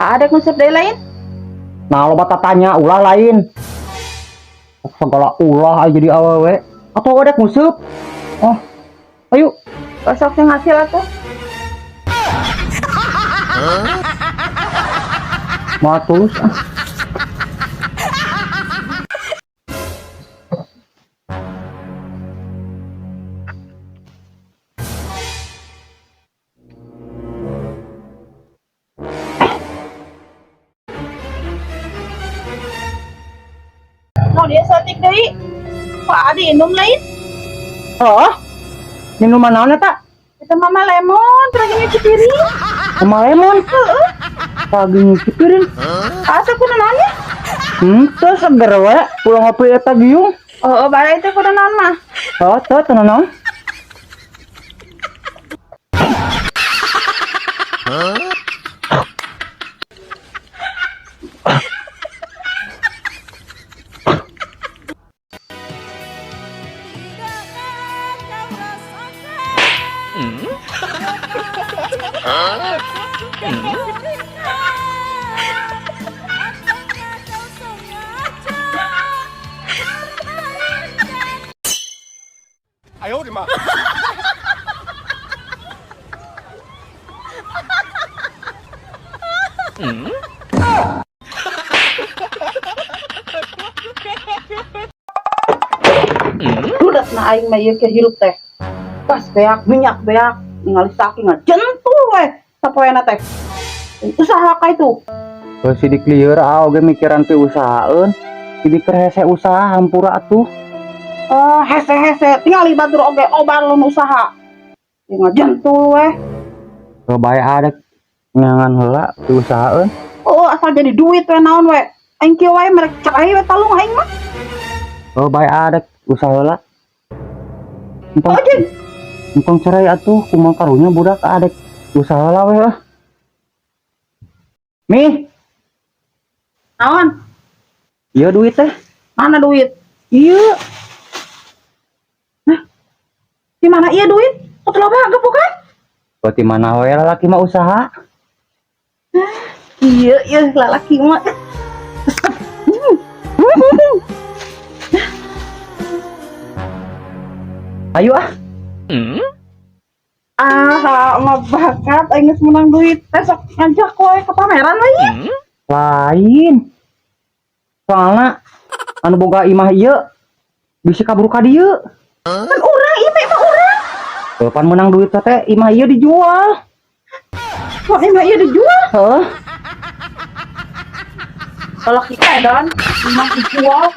Ada konsep deui lain? Nah, loba tatanya ulah lain. Segala ulah aja jadi awewe. Atau ada nguseup? Oh. Ayo. Sok sing hasil atuh. Mau tulus ah. Mau dia satik deui. Pak adi inum lain? Oh. Minuman naon eta? Itu mama lemon, terus nyuci piring. Sama lemon. Heeh. Pagi nyuci piring. Asa kudu naon ya? Teu seger we, pulang ngopi eta giung. Oh, bare itu kudu naon mah? Oh, teu teu naon. Ludas na aing mah ieu ke hirup teh. Gas beak, minyak beak, ningali saking ngajentul we sapoena teh. Usaha ka itu. Heuh sidik lieur ah oge mikiran pi usahaeun. Sidik keur hese usaha hampura atuh. Oh, hese-hese tingali batur oge obar lun usaha. Ngajentul we. Heuh bae adek nyangan heula pi usahaeun. Oh, asal jadi duit we naon we. Aing kieu wae merek cerai we talung aing mah. Heuh bae adek usaha heula. Entong, Oh, jeung entong cerai atuh kumaha karunya budak adek usaha heula we lah. Mi, naon? ieu duit teh. Mana duit? Ieu. Hah? Di mana ieu duit? Kok loba gepukan? Berarti mana we lalaki mah usaha? Hah? Iya, iya lalaki mah. Ayo ah. Ah, mah bakat aing geus menang duit. Teh sok ngajak we ke pameran we. Lain. Soalna anu boga imah ieu bisa kabur ka dieu. Kan urang ieu teh imah urang. Heuh, pan menang duit teh imah ieu dijual. Kok imah ieu dijual? Heuh. Kalau kita Don, imah dijual.